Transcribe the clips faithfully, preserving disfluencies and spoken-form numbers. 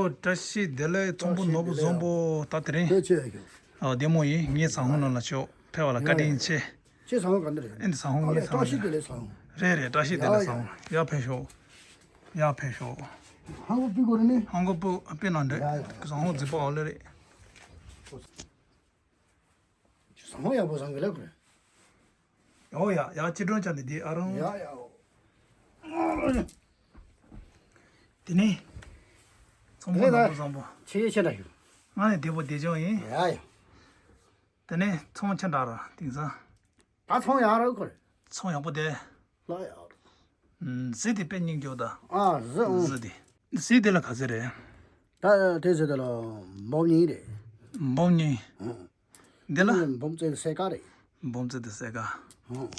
ཨོ། བཀྲ་ཤིས་བདེ་ལེགས། ཚོང་པ་ནོར་བུ་བཟང་པོ། ད་དེ་རིང་། ཁྱོད་ཆེ་ཡ་ཁྱོད། ཨ། བདེ་མོ་ཡིན། ངའི་ཟ་ཧོང་ནང་ལ་ཞོགས་ཕེབས་པ་ལ་བཀའ་དྲིན་ཆེ། ཁྱེད་ཟ་ཧོང་ག་འདི་རེད། ཨེ་འདི་ཟ་ཧོང་། ཨ་ངའི་ལས། ཟ་ཧོང་བཀྲ་ཤིས་བདེ་ལེགས། ཟ་ཧོང་རེད་རེད། བཀྲ་ཤིས་བདེ་ལེགས། ཡ་ཟ་ཧོང་། ཡ་ཕེབས་ཤོག་ཡ་ཕེབས་ཤོག་ཧང་གོ་པི་གོ་རེད་ནི། ཧང་གོ་པི་པི་ནང་འདྲེ། ཡ་ཡ། ཟ་ཧོང་རྫིག་པ་ཨོ་ལེ་རེད། ཟ་ཧོང་ཡག་པོ་བཟང་གི་ལ་གོ་རེད། ཨོ་ཡ་ཡ། ཅི་སྒྲོན་ཅན་ནི་འདི་ཨ་རང་། ཡ་ཡ། དེ་ནས་ཚོང་པ་ནོར་བུ་བཟང་པོ། ཆེ་ཆེ་འདྲ་ཞུ། ང་ནི་བདེ་པོ་བདེ་ལྗོངས་ཡིན། ཡ་ཡ། དེ་ནས་ཚོང་ཆེ་འདྲ་ར་དེང་སང་། ད་ཚོང་ཡག་ར་གོ་རེད། ཚོང་ཡག་པོ་བསྡད། ལ་ཡག་ར། ཨུམ། གཟི་དེ་དཔེ་སྙིང་རྗེ་པོ་ད། ཨ་གཟི། ཨུམ། གཟི་དེ། གཟི་དེ་ལ་ག་ཚོད་རེད། ད་དེ་གཟི་དེ་ལ་འབུམ་གཉིས་རེད། འབུམ་གཉིས། ཨུམ། འདི་ལ། འདི་ལ་འབུམ་རྩེ་སེ་ཀ་རེད། འབུམ་རྩེ་དེ་སེ་ཀ། ཨུམ།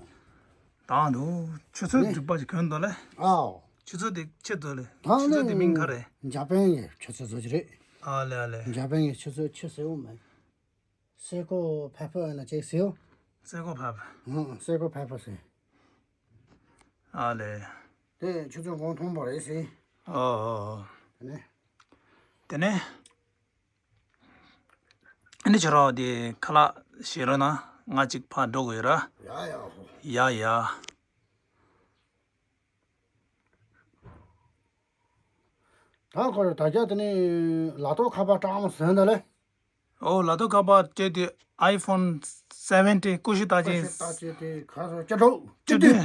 དང་དུ་ཆུ་ཚོད་ཨ་ནི་འཇུག་པ་ཞིག་གོན་འདུག་ལེ། ཨའོ། ཆུ་ཚོད་དེ་ཆེ་འདུག་ལེ། ད་ཆུ་ཚོད་དེ་མིང་ག་རེད། འཇར་པན་གྱི་ཆུ་ཚོད་བཟོ་གི་རེད། ཨ་ལེ་ཨ་ལེ། འཇར་པན་གྱི་ཆུ་ཚོད་ཆེ་ཟེར་བོ་མེད། སེ་ཀོ་ཕེ་ཕེ་ན་ཅེག་ཟེར། སེ་ཀོ་ཕེ་ཕེ། ཧུང་། སེ་ཀོ་ཕེ་ཕེ་ཟེར། ཨ་ལེ། དེ་ཆུ་ཚོད་གོང་མཐོན་པོ་རེད་ཟེར། ཨོ་ཨོ་ཨོ། དེ་ནས། དེ་ནས། ཨ་ནི་ཁྱོད་རང་དེ་ཁ་ལག་བཞེས་རོགས་གནང་། ང་གཅིག་ཕར་འགྲོ་དགོས་ཡོད་ར། ཡ་ཡ་ཧོ། ཡ་ཡ། ད་ཁོ་རེ་ད་ཆ་དེ་ནི་ལག་ཐོག་ཁ་པར་སྤྲང་མོ་བཟོས་འདི་ལས། ཨོ། ལག་ཐོག་ཁ་པར་སྤྲད་དུས་ཨའི་ཕོན་སེ་བེན་ཊིན། ཀུ་ཤུ་རྟགས་ཅན། ཀུ་ཤུ་རྟགས་ཅན་དེ་ག་རེ་ཟེར། བཅུ་དྲུག་བཅུ་བདུན།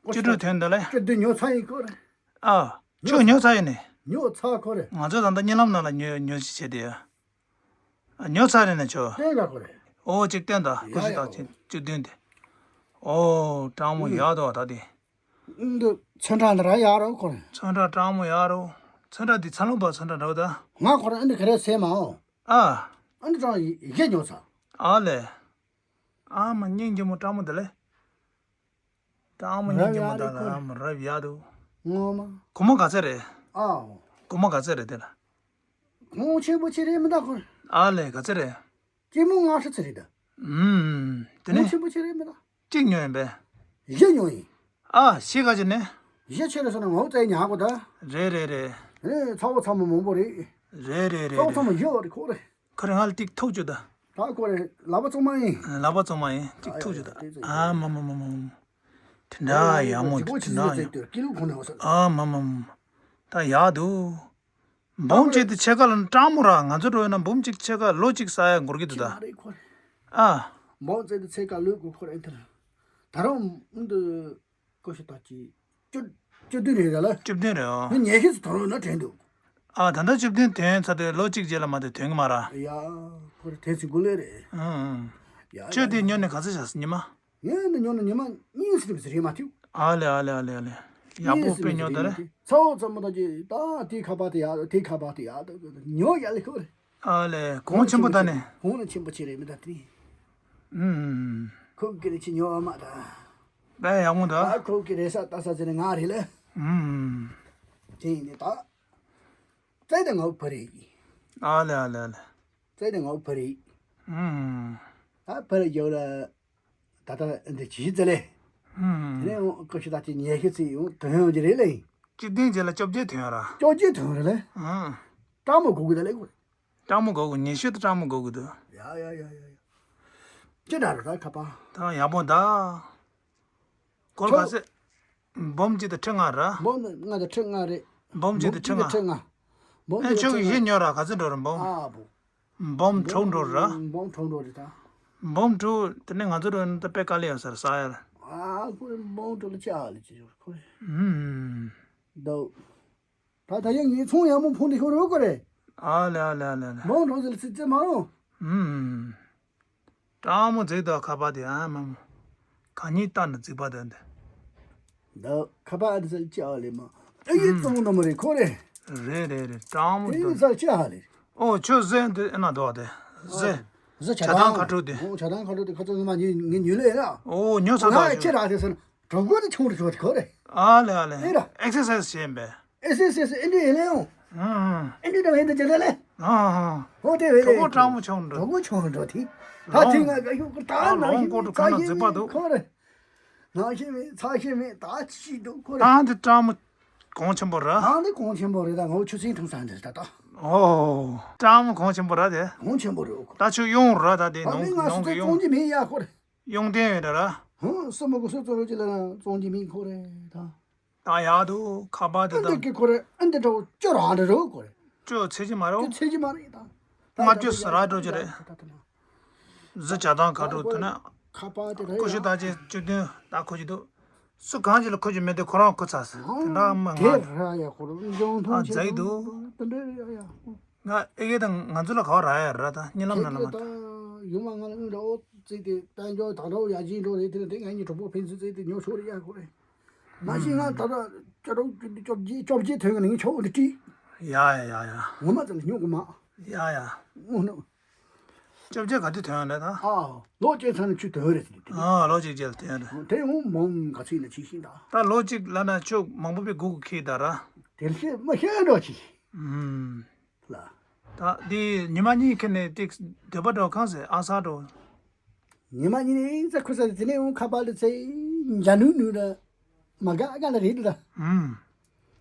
བཅུ་དྲུག་ཐོན་འདི་ལས། བཅུ་བདུན་ཉོ་ཚར་ཡིན་ཁོ་རེ། ཨ། ཁྱོད་ཉོ་ཚར་ཡིན་ནི། ཉོ་ཚར་ཁོ་རེ། ང་ཚོ་ད་ལྟ་གཉིད་ལམ་ནང་ལ་ཉོ་ཉོ་ཅི་བྱེད་དེ་ཡ། ཉོ་ཚར་རེད་ན་ཆོ། སྟོན་དགའ་ཁོ་རེད། ཨོ་གཅིག་སྟོན་དང་། ཡ་ཀུ་ཤུ་ཡ་དང་ཅིག་བཅུ་བདུན་དེ། ཨོ་སྤྲང་མོ་ཡག་འདུག་ད་དེ། འདི་ཚོན་ཁྲ་འདི་ར་ཡག་རོ་ཁོ་རེད། ཚོན་ཁྲ་སྤྲང་མོ་ཡག་རོ། ཚོན་ཁྲ་འདི་ཚ་ལུང་པ་ཚོན་ཁྲ་འདྲ་བོ་ད། ང་ཁོ་རེ་ཨ་འདི་ག་རེ་ཟེར་མ་འོ། ཨ། ཨ་འདི་ཀྲང་ཡི་གེ་ཉོ་ཚ། ཨ་ལེ། ཨ་མ་སྙིང་རྗེ་མོ་སྤྲང་མོ་འདི་ལེ། སྤྲང་མོ་སྙིང་རྗེ་མོ་ད་ལ་མ་རབ་ཡག་འདུག་ངོ་མ། སྒོར་མོ་ག་ཚད་རེད། ཨའོ། སྒོར་མོ་ག་ཚད་རེད་དེ་ལ། གོང་ཆེན་པོ་ཆེ་རེད་མི་འདུག་ཁོ། ཨ་ལེ་ག་ཚད་རེད། སྐྱེད་མོ་ལྔ་ཁྲི་ཚད་རེད་ད། ཨུམ། དེ་ནས། གོང་ཆེན་པོ་ཆེ་རེད་མི་འདུག་གཅིག་ཉོས་ཡིན་པས། བཞི་ཉོས་ཡིན། ཨ་བཞི་ག་ཅི་ནས། བཞི་ཆེ་རེད་སོང་ན་ངོ་བོ་བཙལ་ཉག་གོ་ད། རེད་རེད་རེད། ཨེ་ཚ་བོ་ཚ་མོ་མང་པོ་རེད། རེད་རེད་རེད། ཚ་བོ་ཚ་མོ་བཞི་བ་རེད་ཁོ་རེད། ཁོ་རེ་ང་ལ་ཏིག་ཐུག་བཅུག་ད། ད་ཁོ་རེ་ལག་པ་བཙུགས་མ་ཡིན། ལག་པ་བཙུགས་མ་ཡིན། ཏིག་ཐུག་བཅུག་ད། ཨ་མ་མ་མ་མ་མ། དེ་འདྲ་ཡག་མོ་དེ་འདྲ་ཡག་ཨ་མ་མ་མ་མ། ད་ཡག་འདུག་འབུམ་གཅིག་དེ་ཕྱེད་ཀ་ལ་སྤྲང་མོ་ར། ང་ཚོ་འགྲོ་ཡོད་ན་འབུམ་གཅིག་ཕྱེད་ཀ་ལོ་གཅིག་ཟ་ཡ་འགོར་གི་འདུག་ད། ཨ། འབུམ་གཅིག་དེ་ཕྱེད་ཀ་ལོས་དགོས་ཁོ་རེ་ཨེ་ཐར། ད་རུང་འདི། ཀོ་ཤ་ད་ཅི། བཅུ། བཅུ་བདུན་རེད་ལ། བཅུ་བདུན་རེད་ཨ། ནི་ཉལ་ཤེས་སུ་དོར་ཡོད་ན་དྲན་འདུག་ཨ་ད་ལྟ་བཅུ་བདུན་ཐོན་ཚར་དུས་ལོ་གཅིག་རྗེས་ལ་མ་དེ་ཐོན་གི་མ་ར། ཡ། ཁོ་རེ་དེ་ཚི་དགུ་ལེ་རེད། ཨང་ཨང་། ཡ་ཁྱོད་དེ་ཡ་ཉོ་ནས་ག་ཚོད་བཞག་སི་ཉི་མ། ངས་འདི་ཉོ་ནས་ཉི་མ་གཉིས་ཙམ་རེད་མ་ཐུབ། ཨ་ལེ་ཨ་ལེ་ཨ་ལེ་ཨ་ལེ། ཡག་པོ་དཔེ་ཉོ་ད་རེད། ཚ་བོ་ཚ་མོ་ད་ཅི་ད་དེ་ཁ་པར་དེ་ཡག་དེ་ཁ་པར་དེ་ཡག་ད་ཉོ་ཡ་ལེ་ཁོ་རེ། ཨ་ལེ་གོང་ཆེན་པོ་ད་ནི། གོང་ལ་ཆེན་པོ་ཆེ་རེད་མི་ད་དེ། ཨུམ། ཁོ་གི་རེ་ཆི་ཉོ་བ་མ་ད། དཔེ་ཡག་མོ་ད། ད་ཁོ་གི་རེ་ས་ད་ས་ཟེར་ནས་ང་རེད་ལེ། ཨུམ། དེ་ཡིན་དེ་ད། བཙལ་ཏེ་ང་བུ་ཕ་རེད། ཨ་ལེ་ཨ་ལེ་ཨ་ལེ། བཙལ་ཏེ་ང་བུ་ཕ་རེད། ཨུམ། ད་ཕ་རེད་ཡོད་ལ། ད་ལྟ་འདི་ཇི་ཙི་ལེ། ཨུམ། དེ་ནས་ཀོ་ཤི་ད་ཅི་ཉལ་ཤི་ཚི་ཡོང་དོན་ཡོང་གི་རེད་ལེ། སྤྱི་བདུན་རྗེས་ལ་བཅོ་བརྒྱད་ཐོན་ར། བཅོ་བརྒྱད་ཐོན་རེད་ལེ། ཨུམ། སྤྲང་མོ་དགོས་གི་ད་ལེ་གོ། སྤྲང་མོ་དགོས་གི། ཉི་ཤུ་དེ་སྤྲང་མོ་དགོས་གི་འདུག་ཡ་ཡ་ཡ་ཡ་ཡ། ཅི་འདྲ་རེད་ད་ཁ་པར། ད་ཡག་པོ་ད། སྒོར་ག་ཚད། འབུམ་གཅིག་དང་ཁྲི་ལྔ་ར། འབུམ་ལྔ་དང་ཁྲི་ལྔ་རེད། འབུམ་གཅིག་དང་ཁྲི་ལྔ། འབུམ་གཅིག་དང་ཁྲི་ལྔ། འབུམ་ཨེ་གཅིག་དང་ཁྲི་ལྔ། ཁྱོད་ཀྱི་བཞི་ཉོ་ར་ག་ཚོད་འགྲོ་ར་འབུམ། ཨ་བུ། འབུམ་དྲུག་འགྲོ་ར། འབུམ་དྲུག་འགྲོ་རེད་ད། འབུམ་དྲུག་དེ་ནས་ང་ཚོ་འགྲོ་ན་ད་དཔེ་དཀའ་ལས་ཡོད་ས་རེད་ཟ་ཡ་ལ། ཨ་ཁོ་འབུམ་དྲུག་ལ་ཅི་ཨ་ལ་ཅི་ཡོད་ཁོ། ཨུམ། ད། ད་ད་ཡང་ངའི་ཚོང་ཡག་མོ་ཕུང་དེ་ཤོར་རོགས་གོ་རེད། ཨ་ལེ་ཨ་ལེ་ཨ་ལེ་ཨ་ལེ། མང་གྲོང་ཚོ་ལ་ཚིག་རྩེ་མ་རུང་། ཨུམ། སྤྲང་མོ་རྫིག་དང་ཁ་པར་དེ་ཨ་མ་མོ། གང་ཉིད་ལྟ་ན་རྫིག་པ་དོན་དེ། ད་ཁ་པར་ཨ་དེ་ཚ་ལ་ཅི་ཨ་ལེ་མ། ཨ་ཡི་ཨུམ། གཙང་མོ་ནོ་མ་རེད་ཁོ་རེད། རེད་རེད་རེད། སྤྲང་མོ་ཨ་ཡི་དོན་ཚ་ལ་ཅི་ཨ་ལེ། ཨོ་ཁྱོད་ཟས་འདི་ཨེ་ན་འདུག་དེ། ཟས། ཟས་ཇ་དང་ཁ་དྲུག་དེ། ཨོ་ཇ་དང་ཁ་དྲུག་དེ་ཁ་ཚ་ངོ་མ་ཉི་ངི་ཉུལ་ལེ་ཡ། ཨོ་ཉོ་ཚ་ང་དང་ཨེ་ཅི་ར་དེ་སོང་། གྲོགས་པོ་དེ་ཆུང་རུ་ཆུང་རུ་ཁོ་རེ། ཨ་ལེ་ཨ་ལེ། ཨེ་ར། ཨེག་སར་སའིཛ་བྱེད་པས། ཨེག་སར་སའིཛ་ཨེ་འདྲ་ཡིན་ལེ་ཡོང་། ཨ་ཨ། ཨེ་འདྲ་འདྲ་ཡིན་དེ་ཇེ་ལེ་ལེ། ཨ་ཨ། ཧོ་དེ་བས་ལེ། གྲོགས་པོ་སྤྲང་མོ་ཆུང་འགྲོ། གྲོགས་པོ་ཆུང་འགྲོ་དེ། ད་ཨ་ཐིག་ང་ག་ཤུག་གི་ད་ཨ་ནང་ལོང་ཤི་མེད་ཚ་ཤི་མེད་ཁོ་རེ། ནང་ཤི་མེད་ཚ་ཤི་མེད་ད་ཅི་འདུག་ཁོ་རེ། ད་འདི་སྤྲང་མོ། གོང་ཆེན་པོ་ར། ཨ་ནི་གོང་ཆེན་པོ་རེད། ད་ངོ་ཆུ་ཚན་ཐུང་ས་འདིར་ད་ད། ཨོ། སྤྲང་མོ་གོང་ཆེན་པོ་ར་དེ། གོང་ཆེན་པོ་རེད་ཨོ་ཁོ། ད་ཆུ་གཡུང་ར་ད་དེ་ཨ་ནི་ནང་ང་ནང་སུ་གི་ཚོ་གཡུང་། བཙོང་གི་མེད་ཡ་ཁོ་རེད། གཡུང་རྟེན་ཡོད་ར། ཧུང་སུ་མོ་གོ་སུ་བཙོང་རོགས་ཅི་ལ་བཙོང་གི་མེད་ཁོ་རེད་ད། ད་ཡག་འདུག་ཁ་པར་དེ་ཨ་འདི་དང་། གི་ཁོ་རེ་ཨ་འདི་འདྲ་བོ་ཅོ་རང་འདྲ་རོ་ཁོ་རེ། ཅོ་ཚེ་གཅིག་མ་རོ། ཅོ་ཚེ་གཅིག་མ་རེད་ད། ལྔ་བཅུ་ཟ་ར་འགྲོ་རྒྱུ་རེད། གཟི་བྱ་དང་ཁ་དྲུག་ཐོན་ན། ཁ་པར་དེ་རེད་ཀུ་ཤུ་ཡ། ད་ཅེ་བཅུ་བདུན་ད་ཁོ་ཅི་འདུག་སུ་གང་ཅི་ལ་ཁོ་ཅི་མེད་དེ་ཁོ་རང་ཁོ་ཚ་ཟེར་དེ་འདྲ་མ་ང་དེ་ར་ཡ་ཁོ་རང་འཇོན་ཐང་ཨ་ཆེ་མཛའ་ཡི་འདུག་དེ་འདྲ་ཡ་ཡ། ང་ཨེ་གེ་དང་ང་ཚོ་ལ་ག་བ་ར་ཡ་ར་ད་གཉིད་ལམ་ན་ལ་མ་ད། ཡུམ་མ་ང་ལ་དངུལ་འདྲ་བོ་བརྩིས་ཏེ་དཔལ་འབྱོར་དང་འདྲ་བོ་ཡར་རྒྱས་འགྲོ་རེད། དེ་ལ་དེ་ང་གཉིས་གྲོགས་པོ་ཕན་ཚུན་བརྩིས་ཏེ་ཉོ་ཆོག་རེད་ཡ་ཁོ་རེ། མ་གཞི་ང་ད་ལྟ་ཅ་རོགས་བཅོ་བརྒྱད་བཅོ་བརྒྱད་ཐོན་གི་ནི་ཆོག་འདི་བྲིས། ཡ་ཡ་ཡ་ཡ། ངོ་མ་ཙམ་ཉོ་གི་མ། ཡ་ཡ། ངོ་ནི། བཅོ་བརྒྱད་ག་དུས་ཐོན་ཡོང་ལས་ད། ཨ། ལོ་གཅིག་ཚར་ནས་ཆུ་ཐོན་རེད་ཟེར་དུས། ཨ་ལོ་གཅིག་རྗེས་ལ་ཐོན་རེད། དེ་ཡང་མང་ག་ཚིག་ནས་ཆིག་ཤིང་ད། ད་ལོ་གཅིག་ལ་ན་ཆུ་མང་པོ་པའི་སྒུག་གི་ཁྱེད་ད་ར། དེར་ཤེས་མ་ཤེས་འགྲོ་ཆི། ཨུམ། ལ། ད་འདི་ཉི་མ་གཉིས་ཁྱེར་ནས་ཏིག་འདོད་པ་འགྲོ་གང་ཟེར་ཨ་ས་འགྲོ། ཉི་མ་གཉིས་ནས་ཙ་ཁུ་ས་དེ་ནས་འོང་ཁ་པར་ལ་ཚེ་འཇའ་ནུ་ནུ་ལ་མ་དགའ་དགའ་ལ་རེད་ལ། ཨུམ།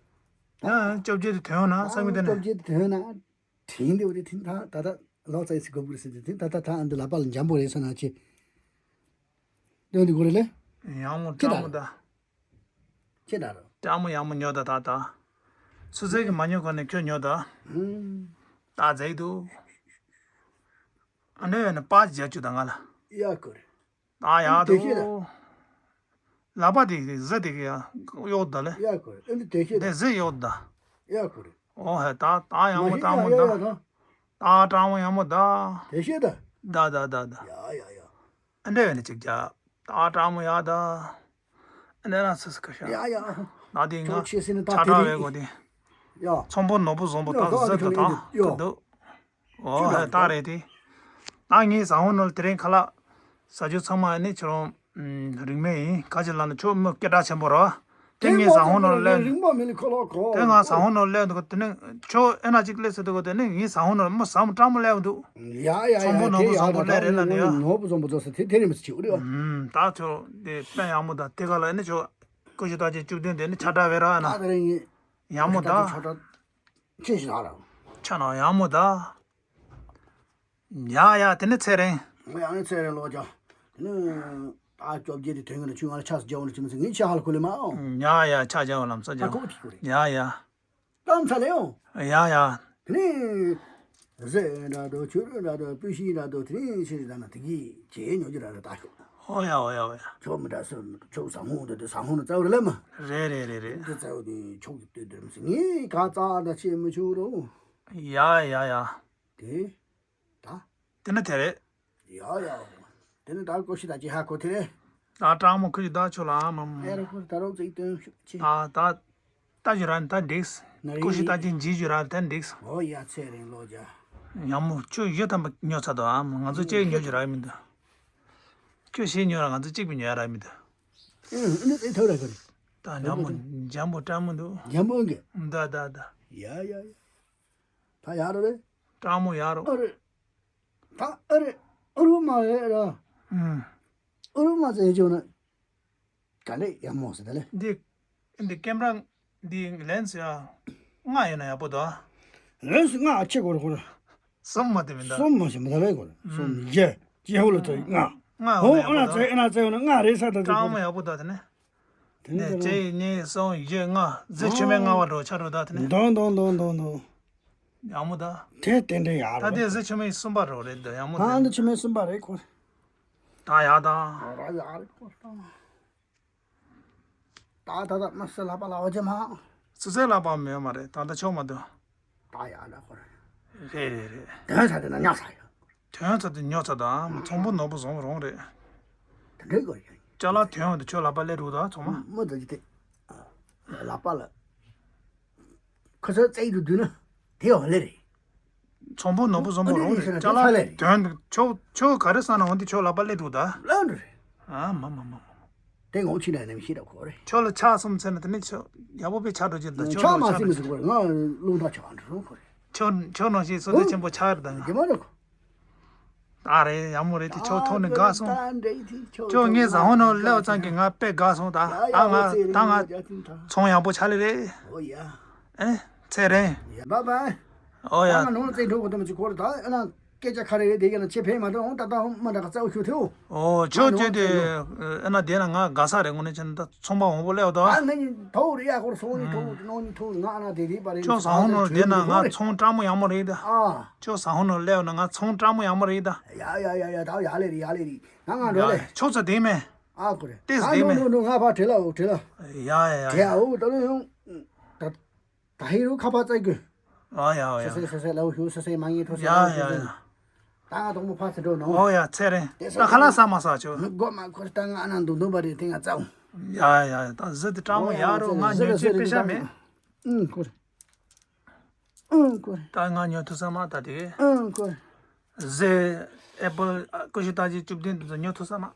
ཡང་བཅོ་བརྒྱད་དུ་ཐོན་ཡོང་ན་བསམ་གི་དེ་ནས། བཅོ་བརྒྱད་དུ་ཐོན་ན་དྲིན་དེ་འོ་དེ་དྲིན་ད་ད་ད་ལོག་ཙ་ཡི་སི་གོ་བུར་སི་དེ་དྲིན་ད་ད་ད་ཨ་འདི་ལ་པ་ལ་འཇམ་པོ་རེད་ས་ན་ཆེ། དོན་དེ་གོ་རེ་ལེ། ཡང་མོ་ཅི་ད་ཀྲང་མོ་ད། ཅི་ད་རོ། ཀྲང་མོ་ཡང་མོ་ཉོ་ད་ད་ད། སུ་ཚེ་གི་མ་ཉོ་གོ་ནས་ཁྱོད་ཉོ་ད། ཧུམ། ད་ཛེག་དུ། ཨ་ནེ་ཡོད་ནས་པ་ཅི་རྒྱ་ཅུ་ད་ང་ལ། ཡ་གོ་རེ། ད་ཡག་འདི་དེ་ཤེས་ད། འདུག་ལག་པ་དེ་གཟི་དེ་ག་ཡག་འདུག་ལེ། ཡག་གོ་རེད། ཨ་འདི་དེ་ཤེས་ད། དེ་གཟི་ཡག་འདུག་ཡག་གོ་རེད། ཨོ་ཧེ་ད་ད་ཡག་མོ་ད་མོ་ད། ད་ཀྲང་མོ་ཡག་མོ་ད། དེ་ཤེས་ད། ད་ད་ད་ད། ཡ་ཡ་ཡ། ཨ་འདྲ་བས་ནི་ཅིག་རྒྱ། ད་ཀྲང་མོ་ཡག་ད། ཨ་འདྲ་ན་སི་སི་ཁ་ཤ། ཡ་ཡ། ད་དེ་ང་ཁྱོད་ཆེ་སེ་ནི་ད་ཆ་དེ་ར་རེད། བས་གོ་དེ། ཡ། ཚོང་པོ་ནོར་བུ་བཟང་པོ་ད་ཡ་གཟི་ད་ད་ཡ། ག་འདུག་ཨོ་ཧེ་ད་རེད་དེ། ད་ངའི་ཟ་ཧོན་ནོར་དེ་རིང་ཁ་ལག་ཟ་རྒྱུ་ཚང་མ་ནི་ཁྱོད་རང་རིན་མེད་ཡིན། ག་ཅི་ལ་ནི་ཁྱོད་མི་སྐད་གྲགས་ཆེན་པོ་རེད་བ། དེ་ངའི་ཟ་ཧོན་ནོར་ལས། རིན་མ་མེད་ལ་ཁོ་ལོ་ཁོ། དེ་ང་ཟ་ཧོན་ནོར་ལས་འདུག་དེ་ནི་ཁྱོད་ཨེ་ན་ཅིག་ལས་ཟེར་འདུག་དེ་ནི་ངའི་ཟ་ཧོན་ནོར་མི་ཟ་མ་ཀྲང་མོ་ལས་འདུག་ཡ་ཡ་ཡ། ཚོང་པོ་ནོར་བུ་བཟང་པོ་ལས་རེད་ལ་ནི་ཡ། ནོར་བུ་བཟང་པོ་བཟོ་ས་དེ་དེ་རིན་མི་ཆེ་བ་རེད་བ། ད་ཁྱོད་དེ་དཔེ་ཡག་མོ་ད་དེ་ག་ལ་ནི་ཁྱོད་ཀུ་ཤུ་ད་ཅིག་བཅུ་བདུན་དེ་ནི་ཆ་འདྲ་བས་ར་ན། ད་དེ་རིང་ངས་ཡག་མོ་ད། ཆ་འདྲ། ཅི་ཞིག་ལ་ར། ཆ་ན་ཡག་མོ་ད། ཡ་ཡ་དེ་ནི་ཚེ་རིང་། ཡ་ནི་ཚེ་རིང་ལོ་ཅག་དེ་ནི་ད་བཅོ་བརྒྱད་དེ་དོན་གི་ན་ཆུ་ང་ལ་ཆགས་སུ་རྒྱལ་བ་ནི་ཅི་མི་ཚེ་ངའི་ཆ་ཧ་ལ་ཁུ་ལེ་མ་ཨོ། ཡ་ཡ་ཆ་རྒྱལ་བ་ལམ་ས་ད་རྒྱལ་ཁོ་བ། ཐིག་ཁུ་རེ། ཡ་ཡ། ལམ་ས་ལེ་ཨོ། ཡ་ཡ། དེ་ནི་ཟས་འདྲ་དོ་ཆུ་རུ་འདྲ་དོ་སྤུས་ཤིང་འདྲ་དོ་དེ་ནི་ཆི་རེ་ད་ན་དེ་གི་ཇེ་ཉོ་རྒྱུ་ར་ར་ད་ཤོག་ཨོ་ཡ་ཨོ་ཡ་ཨོ་ཡ། ཆོག་མི་འདྲ་སོ་ཆོག་ཟ་ཧོང་དེ་དེ་ཟ་ཧོང་ནི་རྩ་བ་རེ་ལེ་མ། རེད་རེད་རེད་རེད། དེ་རྩ་བ་དེ་ཆོག་གི་ལྟོས་དེ་མི་སྲིད་ངས་ག་ཙ་ད་ཆེ་མི་ཆུ་རུ། ཡ་ཡ་ཡ། དེ། ད། དེ་ནི་དེ་རེད། ཡ་ཡ། དེ་ནི་ད་ཀོ་ཤི་ད་ཅི་ཧ་གོ་དེ་རེད། ད་ཀྲང་མོ་ཁུ་ཡི་ད་ཆོ་ལ་ཨ་མ་མ། ཨེ་ར་ཁོ་ད་རོགས་ཙིག་སྟོན་ཤུགས་ཆེ། ད་ད། ད་ཇི་ར་ནི་ད་འགྲིགས། ན་རེ། ཀོ་ཤི་ད་ཅི་འཇི་ཇི་ར་ད་འགྲིགས། ཨོ་ཡ་ཚེ་རིང་ལོ་ཇ། ཡག་མོ་ཁྱོད་བཞི་ཐམ་པ་ཉོ་ཚར་དོ་ཨ་མ། ང་ཚོ་གཅིག་ཉོ་རྒྱུ་རག་མི་འདུག་ཁྱོད་བཞི་ཉོ་ར་ང་ཚོ་གཅིག་པུ་ཉོ་ཡ་རག་མི་འདུག་ཨེ་ཨེ་ནི་ཨེ་ཐོ་ར་ག་རེ། ད་ཡག་མོ་འཇམ་པོ་ཀྲང་མོ་འདུག་འཇམ་པོ་གི། ད་ད་ད། ཡ་ཡ་ཡ། ད་ཡག་རོ་རེད། ཀྲང་མོ་ཡག་རོ། ཨ་རེད། ད་ཨ་རེད། ཨ་རུ་མ་རེད་ར། ཨུམ། ཨ་རུ་མ་ཟེར་བྱུང་ན། ག་ལེ་ཡག་མོ་ཟེར་ད་ལེ། འདི། འདི་ཀེམ་ར། འདི་ལེན་སི་ཡ། ལྔ་ཡོད་ན་ཡག་པོ་འདུག་ལེན་སི་ལྔ་ཆེ་གོ་རེ་གོ་རེ། གསུམ་མ་དེ་མི་འདུག་གསུམ་མ་ཞིག་མི་འདུག་ལེ་གོ་རེ། གསུམ་བརྒྱད། ཅི་ཧུ་ལ་ཚོ་ལྔ། ལྔ་ཧོ་ཡོད་ན་ཨ་ན་ཡག་པོ་ཚེ་འདུག་ཨ་ན་ཚེ་ཡོད་ན་ལྔ་རེད་ས་ད་ཚོ་ཀྲང་མོ་ཡག་པོ་འདུག་དེ་ནི། དེ་ནས་ནས་གཅིག་གཉིས་གསུམ་བཞི་ལྔ་ཟི་ཆུ་མེ་ལྔ་བ་འགྲོ་ཆ་འགྲོ་ད་དེ་ནས། འདོང་འདོང་འདོང་འདོང་འདོང་། ཡག་མོ་ད། དེ་ཏན་ཏན་ཡག་ད་རེད། དེ་ཟི་ཆུ་མེ་གསུམ་པ་འགྲོ་རེད་འདོད་ཡག་མོ་ད། ད་འདི་ཆུ་མེ་གསུམ་པ་རེད་ཁོ། ད་ཡག་ད། ཨ་ར་ཡག་རེད་ཁོ་ད། ད་ད་ད་མ་སི་ལ་པ་ལ་བ་ཅེ་མ། སུ་སའི་ལ་པ་མེད་མ་རེད་ད་ད་ཆོག་མ་འདུག་ད་ཡག་ད་ཁོ་རེད། རེད་རེད་རེད། དོན་ས་དེ་ན་ཉག་ས་ཡོད། དོན་ཚ་དེ་ཉོ་ཚ་དང་ཚོང་པོ་ནོར་བུ་བཟང་རོང་རེད། དེ་འདྲའི་སྐོར་ཡིན། ཅ་ལག་དོན་འོང་དུ་ཁྱོད་ལག་པ་ལས་རུག་དང་ཚོང་མ། མི་དེ་ཅི་སྟེ། ལག་པ་ལ། ཁོ་ཚོ་རྩེད་དུ་བསྡུས་ན། དེ་འོང་ལེ་རེད། ཚོང་པོ་ནོར་བུ་བཟང་པོ་རོང་རེད། ཅ་ལག་དོན་འདུག་ཁྱོད་ཁྱོད་ག་རེ་ས་ན་འོང་དུ་ཁྱོད་ལག་པ་ལས་རུག་ད། ལོན་རེད། ཨ་མ་མ་མ་མ། དེ་ངོ་ཆི་ན་ནམ་ཤི་ད་ཁོ་རེ། ཁྱོད་ལ་ཆགས་སོང་ཚེ་ན་དེ་ནི་ཁྱོད་ཡག་པོ་པའི་ཆགས་འགྲོ་ཅི་ད་ཁྱོད་ཆགས་མ་ལ་སྲིད་མི་ཆགས་སྲིད་ཁོ་རེ། ང་རླུང་རྟ་ཆགས་འགྲོ་སོང་ཁོ་རེ། ཁྱོད་ཁྱོད་ནང་བཞིན་སོ་ད་ཆེན་པོ་ཆགས་ཡོད་ད་ཡ། རྒྱ་མ་རེད་ཁོ། ད་རེད། ཡག་མོ་རེད་དེ། ཁྱོད་ཐུག་ནས་དགའ་སོང་། ཁྱོད་ངའི་ཟ་ཧོན་ནང་སླེབས་ཙང་གི་ང་དཔེ་དགའ་སོང་། ད་ད་ང་ད་ང་ཚོང་ཡག་པོ་ཆགས་ལེ་རེད། ཨེ་ཚེ་རིང་། ཨོ་ཡ། སྐད་ཆ་ག་རེ་རེད་དེ་ཡིན་ན་ཆེ་ཕན་མ་ཐོགས། ད་ད་མ་འདྲ་ག་རྩ་བ་ཤུགས་ཐེའོ། ཨོ་ཁྱོད་ཁྱོད་དེ་ཨ་ན་དེ་ན་ང་དགའ་ས་རེད། དངོས་གནས་བྱས་ན་ད་ཚོང་པ་མང་པོ་སླེབས་ད། ཨ་ནི་ཐོག་རེད་ཡ། ཁོར་སོང་ནི་ཐོག་ནོ་ནི་ཐོག་ང་ཨ་ན་དེ་རེད་པ་རེད། ཁྱོད་ཟ་ཧོན་ནང་དེ་ན་ང་ཚོང་སྤྲ་མོ་ཡག་མོ་རེད་ད། ཨ་ཁྱོད་ཟ་ཧོན་ནང་སླེབས་ན་ང་ཚོང་སྤྲ་མོ་ཡག་མོ་རེད་ད། ཡ་ཡ་ཡ་ཡ། ད་ཡག་ལེ་རེད། ཡག་ལེ་རེད། ང་ང་འགྲོ་ལེ། ཁྱོད་ཚོ་དེ་མེད། ཨ་ཁོ་རེད། ཏེས་ཨ་དེ་ནོ་མེད། ནོ་ནོ། ང་ཕར་བྲེལ་ལ། འོ་བྲེལ་ལ། ཡ་ཡ་ཡ། དེ་ཨ། འོ་ད་ལོ་ཡོང་། ད་ད་ཧེ་རུ་ཁ་པར་བཙལ་དགོས། ཨ་ཡ་ཡ། སོ་སོའི་སོ་སོའི་ལ་འོ་ཤུ་སོ་སོའི་མ་ངེས་ཐོ་སོ་ཡ་ཡ་ཡ། ད་ང་དང་པོ་ཕར་ཚུར་འགྲོ་ནོ། ཨོ་ཡ་ཚེ་རིང་། དེ་ད་ཁ་ལག་ཟ་མ་ཟ་ཆོག་མི་དགོས་མ་ཁོ་རེ། ད་ང་ཨ་ན་འདུག་འདུག་པ་རེད། དེ་ང་བཙལ་འོང་། ཡ་ཡ་ཡ། ད་གཟི་དེ་སྤྲང་མོ་ཡག་རོ། ང་ཉོ་ཆེད་པེ་ཤ་མེད། ཨུང་ཁོ་རེ། ཨུང་ཁོ་རེ། ད་ང་ཉོ་ཐུབ་ས་མ། ད་དེ་ཨུང་ཁོ་རེ། གཟི་ཨེ་པལ་ཀུ་ཤུ་རྟགས་ཅན་བཅུ་བདུན་དེ་ཚོ་ཉོ་ཐུབ་ས་མ།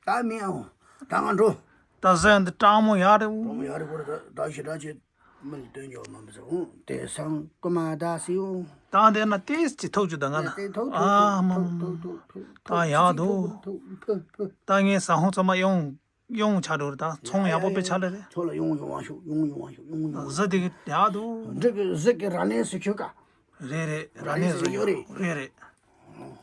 ད་མིན་ཨང་། ད་ང་འགྲོ། ད་གཟི་འདི་སྤྲང་མོ་ཡག་རེད། སྤྲང་མོ་ཡག་རེད། ཁོ་རེ་ད་ད་ཞེ་དྲག་ཆེ་མི་ལ་སྟོན་རྒྱུ་མ་མི་ཟེར་འོང་། དེ་སང་ཀུ་མ་ད་སི་འོང་། ད་འདི་ན་ཏེས་ཅི་ཐོག་ཅུ་ད་ང་ལ། ཨ་མ་མ་མ། ད་ཡག་འདུག་ད་ངའི་ཟ་ཧོན་ཚང་མ་ཡོང་ཡོང་ཆ་འགྲོ་རེད། ད་ཚོང་ཡག་པོ་དཔེ་ཆ་ལེ་རེད། ཚོ་ལ་ཡོང་ཡོང་བ་ཤོག་ཡོང་ཡོང་བ་ཤོག་ཡོང་ཡོང་། གཟི་དེ་གི་ཡག་འདུག་འདི་གི་གཟི་གི་ར་ནས་སུ་ཁྱོད་ཀ་རེད་རེད། ར་ནས་བཟོས་ཡོད་རེད། རེད་རེད།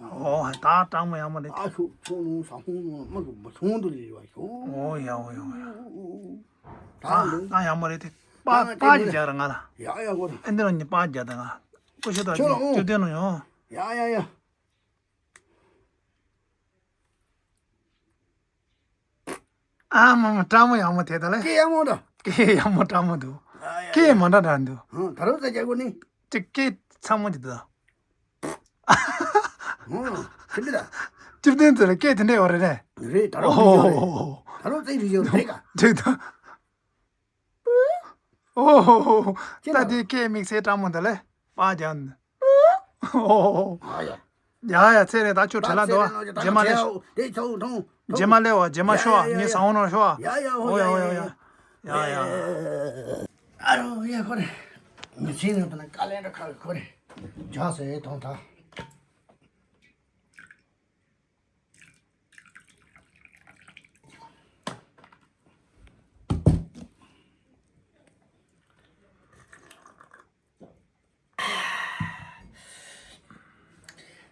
ཨོ་ད་སྤྲང་མོ་ཡག་མོ་རེད། ཨ་ཤོག་ཚོང་ནང་ཟ་ཧོན་ནང་མ་གི་མ་ཚོང་དུ་ལས་ཡོད་ཤོག་ཨོ་ཡ་ཨོ་ཡ་ཨོ་ཡ། ད་ད་ཡག་མོ་རེད་དེ། པ་པ་ཡི་རྒྱ་ར་ང་ལ། ཡ་ཡ་གོ་རེད། ཨ་འདི་རང་ཉི་པ་རྒྱ་ད་ང་། ཀུ་ཤུ་ད་ཁྱོད་ལ་ཨོ་ཅུ་དེ་ནང་ཡོང་། ཡ་ཡ་ཡ། ཨ་མ་མ། སྤྲང་མོ་ཡག་མོ་དེ་ད་ལེ། སྐད་ཡག་མོ་འདུག་སྐད་ཡག་མོ་སྤྲང་མོ་འདུག་ཨ་ཡ་སྐད་ཡ་མ་འདྲ་འདྲ་འདུག་ཨ་ད་རུང་ཙ་རྒྱག་གོ་ནི། ཅིག་སྐད་ཚ་མོ་ཅིག་འདུག་ཨོ་ཁྱིམ་པ་ད། སྤྱིར་བཏང་ཚོ་ལ་སྐད་དེ་འདྲ་ཡོད་རེད་ནས། རེད། ད་རུང་ཨོ་རེད། ད་རུང་ཙ་རེད་ཡོད་རེད་ག་ཅིག་ད། ཨོ་ཧོ་ཧོ་ཧོ། ཅི་ད་ལ། དེ་སྐད་དམིགས་བསལ་སྤྲང་མོ་འདི་ལས་པ་རྒྱག་ནི། ཨོ་ཧོ་ཧོ། ཨ་ཡ། ཡ་ཡ་ཚེ་རིང་ད་ཁྱོད་བྲེལ་ལ་འདུག་ཨ། རྗེས་མ་ལས། རྗེས་མ་སླེབས་བ། རྗེས་མ་ཤོག་ཨ། ངའི་ཟ་འོང་ནང་ཤོག་ཨ། ཡ་ཡ། ཨོ་ཡ་ཨོ་ཡ་ཨོ་ཡ། ཡ་ཡ། ཨ་རོ་ཡ་ཁོ་རེ། མི་ཚེ་ནང་དུ་ན་དཀའ་ལས་འདྲ་ཁག་ཁོ་རེ། རྒྱག་ཟེར་དང་ད།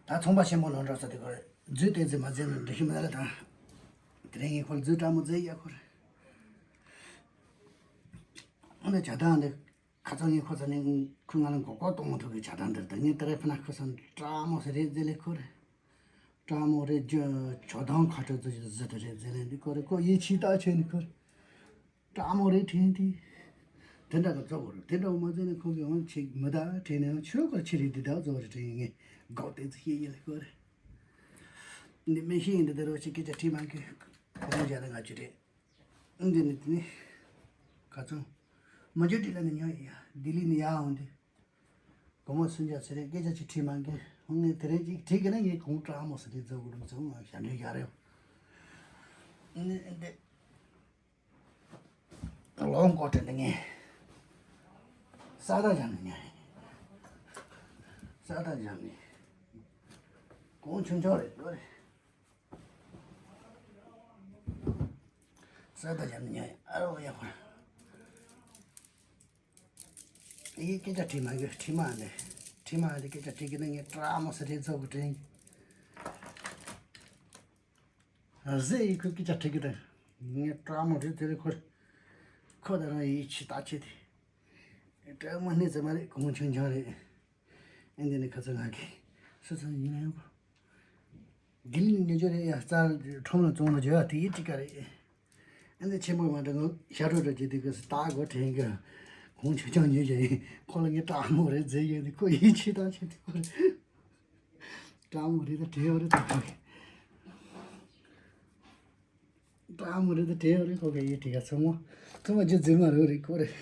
ད་ཚོང་པ་ཆེན་པོ་ནང་འགྲོ་ས་དེ་ཁོ་རེ། རྫུས་བསྟན་ཚེ་མ་བཙལ་ན་འགྲིག་གི་མེད་ལ་ད། དེ་རིང་ངས་ཁོ་ལ་རྫུས་སྤྲང་མོ་བཙལ་ཡ་ཁོ་རེ། འོ་ན་བྱ་སྟངས་འདི། ཁ་སང་ངས་ཁོ་ཚོ་ནས་ཁོས་ང་ལ་མགོ་སྐོར་གཏོང་མ་ཐུབ་པའི་བྱ་སྟངས་འདིར་ད་ངས་ད་རེས་ཕ་ན་ཁོ་ཚོ་སྤྲང་མོ་ཟེར་རེད་ཟེར་ལེ་ཁོ་རེ། སྤྲང་མོ་རེད། ཇོ་ཇོ་དང་ཁ་ཁྲོ་ཚོ་ཞིག་ཟེར་དེ་རེད་ཟེར་ལེ་འདི་ཁོ་རེ་ཁོ་ཡིད་ཆེས་ད་ཆེ་ནི་ཁོ་རེ། སྤྲང་མོ་རེད་དྲན་དེ། དེ་འདྲ་གི་བཙོག་རེད། དེ་འདྲ་མ་བཙལ་ནས་ཁོ་གི་འོང་ཆེ་མི་ད་དྲན་ནས་ཆོས་ཁོ་རེ་ཆེ་རེད་འདི་ད་བཙོག་རེད་དྲན་ངས་སྒོག་བལྟས་ཚེ་ཤེས་ཡིན་ལེ་ཁོ་རེ། འདི་མི་ཤེས་ཡིན་འདི་ད་རོ་ཆེ་སྐད་ཆ་དྲིས་མ་གི་ཁོ་རང་བྱ་ད་ང་ཆུ་རེད། འདི་ནི་དེ་ནི། ཁ་ཚང་། མ་འཇོག་དྲི་ལ་ནི་ཉོ་ཡི་ཡ། ལྡི་ལི་ནི་ཡ་འོང་དུས། དགོང་མོ་སུན་ཅག་ཟེར་རེད། སྐད་ཆ་ཅིག་དྲིས་མ་གི། ངས་དེ་རིང་ཅིག་དྲིས་གི་ན་ངས་གོང་སྤྲང་མོ་ཟེར་རེད་ཚོ་གི་རུང་ཚོ་ང་ཞབས་འདྲེན་རྒྱག་རེད། ནི་འདི། ལོང་ཀོ་དྲི་འདི་ངས། ས་ད་བཞག་ནི་ཉོ་ཡི། ས་ད་བཞག་ནི། གོང་ཆུང་ཆུང་རེད་ལོ་རེད། ས་ད་བཞག་ནི་ཉོ་ཡི། ཨ་རོ་ཡ་ཧོ། ཡིས་སྐད་ཆ་དྲིས་མ་གི་དྲིས་མ་འདི། དྲིས་མ་འདི་སྐད་ཆ་དྲིས་གི་ན་ངས་སྤྲང་མོ་ཟེར་རེད་ཚོ་གི་དྲན། གཟི་ཡིས་ཁོས་སྐད་ཆ་དྲིས་གི་ད། ངས་སྤྲང་མོ་རེད་ཟེར་རེད་ཁོ། ཁོ་ད་རང་ཡིད་ཆེས་ད་ཆེ་དེ། སྤྲང་མོ་སྣེ་ཙམ་མ་རེད། གོང་ཆུང་ཆུང་རེད། ཨེ་འདི་ནི་ཁ་ཚ་ང་གི་སུ་ཚང་ཡིན་ན་ཡང་གོ། དགེ་ལེགས་ཉེ་སྦྱོར་རེད་ཡ། རྩ་ཁྲོམ་ལ་བཙོང་ལ་འཇོ་ཡ་དེ་ཡི་ཊི་ཀ་རེད། ཨ་ནི་ཆེན་པོ་མ་འདྲ་ངོ་ཤ་ཁྲོ་ཁྲོ་བྱེད་དུས་སྐབས་སུ་ལྟ་དགོས་དྲན་གི། གོང་ཆུང་ཆུང་ཉོས་བྱས་ཡིན། ཁོ་ལ་ངས་སྤྲང་མོ་རེད་ཟེར་ཡོད་དེ་ཁོ་ཡིད་ཆེས་དང་ཆེ་དེ་ཁོ་རེད། སྤྲང་མོ་རེད་ད་དྲན་ཡོད་རེད་ད་ཁོ་གི། སྤྲང་མོ་རེད་ད་དྲན་ཡོད་རེད་ཁོ་གི། ཡིད་ཆེས་ག་ཚང་མ་ཚང་མ་རྒྱུ་རྫུན་མ་རེད་རེད་ཁོ་རེད།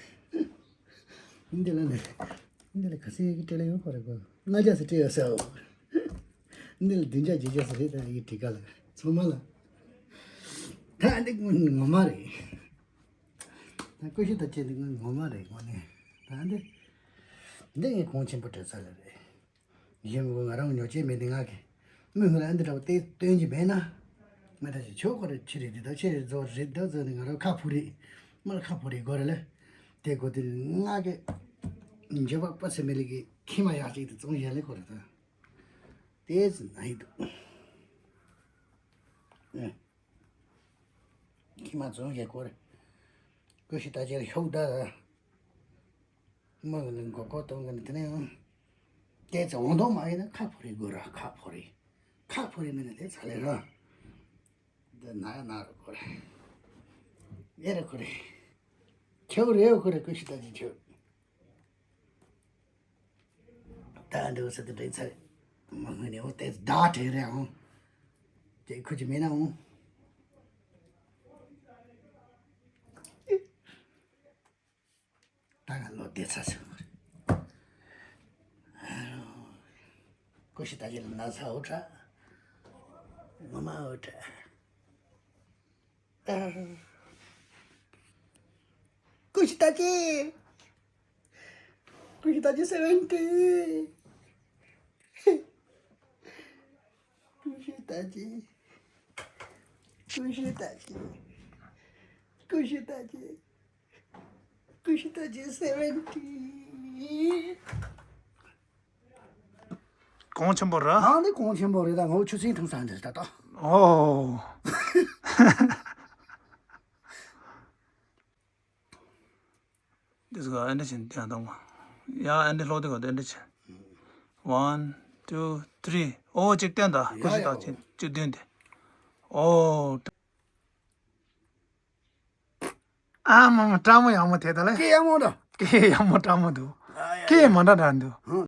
འདི་ལ་ནི། འདི་ལ་ག་ཚོད་ཡི་གེ་སྤྲད་ལ་ཡོད་ཁོ་རེ་གོ། ལྔ་བརྒྱ་ཙམ་སྤྲད་ཡོད་ཟེར་འོ། འདི་ལ་བདུན་བརྒྱ་བརྒྱད་བརྒྱ་ཙམ་རེད་ད་ཡི་གེ་སྤྲད་ག་ལ་ཚང་མ་ལ། ད་འདི་ངོ་མ་རེད། ད་ཀུ་ཤུ་ད་ཅེ་འདི་ངོ་མ་རེད་ངོ་ནས། ད་འདི། འདི་ངས་གོང་ཆེན་པོ་སྤྲད་ཚར་ལ་རེད། གཞན་མི་ང་རང་ཉོ་ཆས་མེད་འདི་ང་གི། མི་ངོ་ལ་འདི་འདྲ་བ་དེ་སྟོན་གྱི་མེད་ན། ང་ད་ཅི་ཆོག་གོ་རེ་ཆི་རེད། འདི་དག་ཆི་རེད་བཟོ་རེད་འདུག་བཟོ་ནི་ང་རང་ཁ་ཕོ་རེད། མར་ཁ་ཕོ་རེད་གོ་རེ་ལ། དེ་གོ་དེ་ང་གི་འཇོ་བ་པ་སེ་མེ་ལི་གི་ཁྱི་མ་ཡག་ཅིག་དེ་ཙོང་ཡན་ལེ་གོ་རེ་ད། དེ་ཙི་ན་ཡི་འདུག་ཁྱི་མ་ཙོང་ཡན་གོ་རེ། ཀུ་ཤི་ད་ཅི་ལ་ཤོག་ད། མི་ལ་མགོ་སྐོར་གཏོང་གི་ནི་དེ་ནས་ཡང་། དེ་ཚེ་འོང་དོ་མ་ཡིན་ན་ཁ་ཕོ་རེ་དགོས་ར་ཁ་ཕོ་རེ། ཁ་ཕོ་རེ་མིན་ན་དེ་ཚ་ལེ་ར། འདི་ན་ཡ་ན་རུ་ཁོ་རེ། ཨེ་རུ་ཁོ་རེ། ཁྱེའུ་རེ་ཡོད་ཁོ་རེ་ཀུ་ཤི་ད་ཅི་ཁྱེའུ། ད་འདི་འོ་ས་དེ་འདྲ་ཚ་རེ། མ་ངུ་ནས་འོ་དེ་ད་དྲན་རེ་འོང་། དེ་ཁུ་ཅི་མེད་ན་འོང་། ད་ང་ལོ་བདེ་ཚ་སོང་། ཀུ་ཤི་ད་ཅི་ལ་ན་ཚ་འོ་ཁྲ། ངོ་མ་འོ་ཁྲ། ཀུ་ཤི་ད་ཅི། ཀུ་ཤི་ད་ཅི་སེ་བེན་ཊི། ཀུ་ཤི་ད་ཅི། ཀུ་ཤི་ད་ཅི། ཀུ་ཤི་ད་ཅི། ཀུ་ཤི་ད་ཅི་སེ་བེན་ཊི། གོང་ཆེན་པོ་ར། ཨ་ནི་གོང་ཆེན་པོ་རེད། ད་ངོ་ཆུ་སྲིན་འཐུང་ས་འདིར་ད་ད། ཨོ། འདི་ཟིག་ཨ་འདྲ་ཆེན་དེ་ཡང་དང་། ཡ་ཨ་འདྲ་ལྷོ་དེ་ག་དེ་འདྲ་ཆེན། One, two, three. ཨོ་གཅིག་བསྟན་ད། ཀུ་ཤི་ད་ཅི་གཅིག་བསྟན་དེ། ཨོ། ཨ་མ་མ་སྐྲ་མོ་ཡག་མོ་དེ་ད་ལེ། སྐེ་ཡག་མོ་འདུག་སྐེ་ཡག་མོ་སྐྲ་མོ་འདུག་ཨ་ཡ་སྐེ་ཡ། མ་འདྲ་འདྲ་འདུག་ཧང་